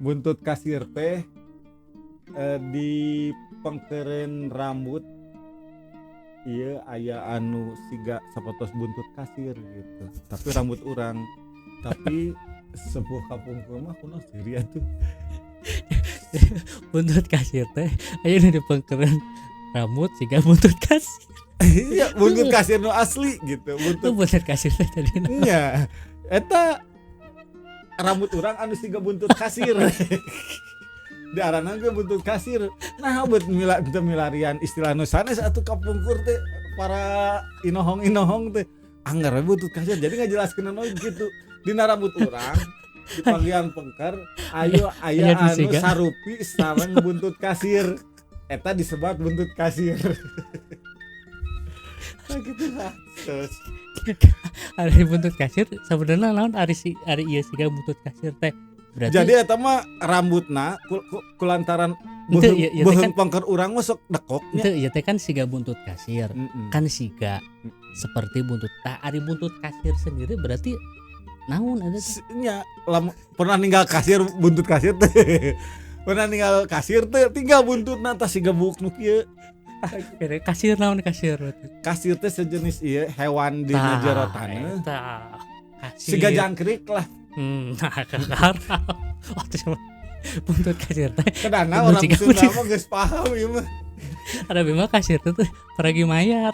Buntut kasir teh di pengkeren rambut iya aya anu siga sapertos buntut kasir gitu, tapi rambut urang, tapi sepuh kapungkur mah kuno siri atuh. Buntut kasir teh aya nu dipengkeren rambut siga buntut kasir. Iya, buntut kasir nu asli gitu. Itu buntut buntut kasir teh tadi. Nya eta rambut urang anu siga buntut kasir diarana ge buntut kasir. Nah, buat mila teu milarian istilah nu sanes atuh. Kapungkur teh para inohong-inohong teh anggar we buntut kasir, jadi ngajelaskeun anu gitu dina rambut urang di panggilan pengker ayo aya Aya nu anu siga. Sarupi sareng buntut kasir, eta disebat buntut kasir. Nah, gitu lah, terus Ari buntut kasir sebenarnya naon? Ari si ari ieu siga buntut kasir teh berarti Jadi eta mah rambutna kulantaran Itu, beuheung iya, iya, beuheung kan- pengker urang mah sok dekoknya. Itu ieu teh kan siga buntut kasir, kan siga seperti buntut. Tah, ari buntut kasir sendiri berarti naon eta teh? Nya pernah ninggal kasir, buntut kasir teh, pernah ninggal kasir teh, tinggal buntutna tah siga buuk nu kieu. Kasir naon kasir berarti? Kasir teh sejenis ieu hewan di Tah, jero taneuh. Eta kasir. Siga jangkrik lah. Nah, kakara. Waktu sama buntut kasir teh Kedana Buntut orang siga Sunda mah geus paham ieu mah. Ada bima kasir teh tuh pergi mayat.